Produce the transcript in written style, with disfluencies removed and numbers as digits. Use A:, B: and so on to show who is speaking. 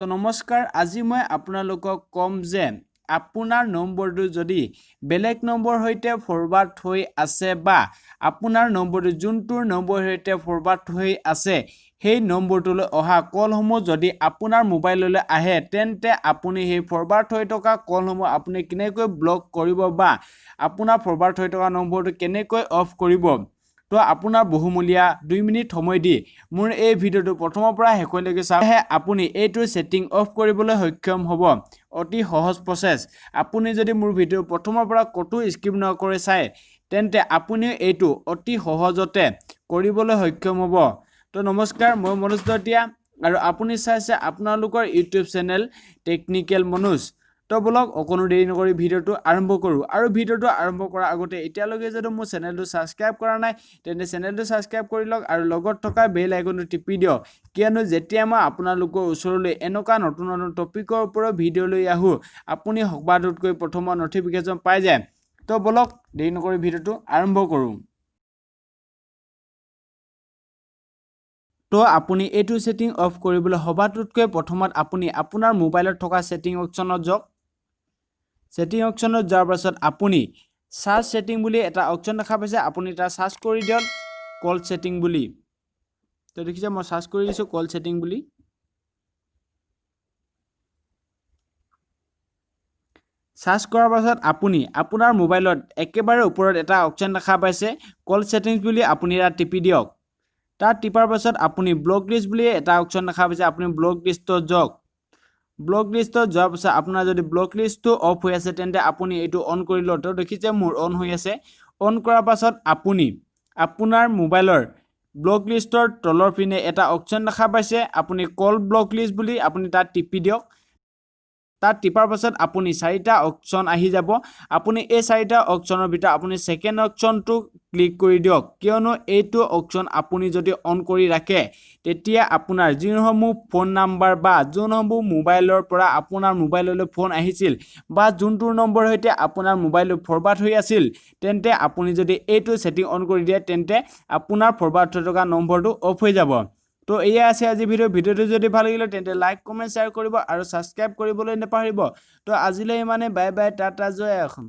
A: তো নমস্কাৰ, আজি মই আপোনালোকক ক'ম যে আপোনাৰ নম্বৰটো যদি বেলেগ নম্বৰ সৈতে ফৰৱাৰ্ড হৈ আছে বা আপোনাৰ নম্বৰটো যোনটোৰ নম্বৰ সৈতে ফৰৱাৰ্ড হৈ আছে সেই নম্বৰটোলৈ অহা কলসমূহ যদি আপোনাৰ মোবাইললৈ আহে, তেন্তে আপুনি সেই ফৰৱাৰ্ড হৈ থকা কলসমূহ আপুনি কেনেকৈ ব্লক কৰিব বা আপোনাৰ ফৰৱাৰ্ড হৈ থকা নম্বৰটো কেনেকৈ অফ কৰিব। তো আপোনাৰ বহুমূলীয়া 2 মিনিট সময় দি মোৰ এই ভিডিঅ'টো প্ৰথমৰ পৰা শেষলৈকে চালেহে আপুনি এইটো ছেটিং অফ কৰিবলৈ সক্ষম হ'ব। অতি সহজ প্ৰচেছ। আপুনি যদি মোৰ ভিডিঅ' প্ৰথমৰ পৰা ক'তো স্কিপ নকৰি চায়, তেন্তে আপুনিও এইটো অতি সহজতে কৰিবলৈ সক্ষম হ'ব। তো নমস্কাৰ, মই মনোজ দতিয়া আৰু আপুনি চাইছে আপোনালোকৰ ইউটিউব চেনেল টেকনিকেল মনোজ। তো ব'লক, অকণো দেৰি নকৰি ভিডিঅ'টো আৰম্ভ কৰোঁ। আৰু ভিডিঅ'টো আৰম্ভ কৰাৰ আগতে এতিয়ালৈকে যদি মোৰ চেনেলটো ছাবস্ক্ৰাইব কৰা নাই, তেন্তে চেনেলটো ছাবস্ক্ৰাইব কৰি লওক আৰু লগত থকা বেল আইকনটো টিপি দিয়ক, কিয়নো যেতিয়া মই আপোনালোকৰ ওচৰলৈ এনেকুৱা নতুন নতুন টপিকৰ ওপৰত ভিডিঅ' লৈ আহোঁ, আপুনি সবাতোতকৈ প্ৰথমত ন'টিফিকেশ্যন পাই যায়। তো ব'লক, দেৰি নকৰি ভিডিঅ'টো আৰম্ভ কৰোঁ। তো আপুনি এইটো ছেটিং অফ কৰিবলৈ সবাতোতকৈ প্ৰথমত আপুনি আপোনাৰ মোবাইলত থকা ছেটিং অপশ্যনত যাওক। ছেটিং অপশ্যনত যোৱাৰ পাছত আপুনি চাৰ্চ ছেটিং বুলি এটা অপশ্যন দেখা পাইছে, আপুনি তাত চাৰ্চ কৰি দিয়ক কল ছেটিং বুলি। তো দেখিছে, মই চাৰ্চ কৰি দিছোঁ কল ছেটিং বুলি। চাৰ্চ কৰাৰ পাছত আপুনি আপোনাৰ মোবাইলত একেবাৰে ওপৰত এটা অপশ্যন দেখা পাইছে কল ছেটিংছ বুলি, আপুনি তাত টিপি দিয়ক। তাত টিপাৰ পাছত আপুনি ব্লক লিষ্ট বুলি এটা অপশ্যন দেখা পাইছে, আপুনি ব্লক লিষ্টত যাওক। ব্লক লিষ্টত যোৱাৰ পাছত আপোনাৰ যদি ব্লক লিষ্টটো অফ হৈ আছে, তেন্তে আপুনি এইটো অন কৰি লওক। তো দেখিছে, মোৰ অন হৈ আছে। অন কৰাৰ পাছত আপুনি আপোনাৰ মোবাইলৰ ব্লক লিষ্টৰ তলৰ পিনে এটা অপশ্যন দেখা পাইছে, আপুনি কল ব্লক লিষ্ট বুলি, আপুনি তাত টিপি দিয়ক। তাত টিপাৰ পাছত আপুনি চাৰিটা অপশ্যন আহি যাব। আপুনি এই চাৰিটা অপশ্যনৰ ভিতৰত আপুনি ছেকেণ্ড অপশ্যনটো ক্লিক কৰি দিয়ক, কিয়নো এইটো অপশ্যন আপুনি যদি অন কৰি ৰাখে, তেতিয়া আপোনাৰ যিসমূহ ফোন নাম্বাৰ বা যোনসমূহ মোবাইলৰ পৰা আপোনাৰ মোবাইললৈ ফোন আহিছিল বা যোনটোৰ নম্বৰৰ সৈতে আপোনাৰ মোবাইলটো ফৰৱাৰ্ড হৈ আছিল, তেন্তে আপুনি যদি এইটো ছেটিং অন কৰি দিয়ে, তেন্তে আপোনাৰ ফৰৱাৰ্ড হৈ থকা নম্বৰটো অফ হৈ যাব। তো এয়া আছে আজি ভিডিঅ'। ভিডিঅ'টো যদি ভাল লাগিলে, তেন্তে লাইক, কমেণ্ট, শ্বেয়াৰ কৰিব আৰু ছাবস্ক্ৰাইব কৰিবলৈ নাপাহৰিব। তো আজিলৈ ইমানে। বাই বাই, টাটা, জয় অসম।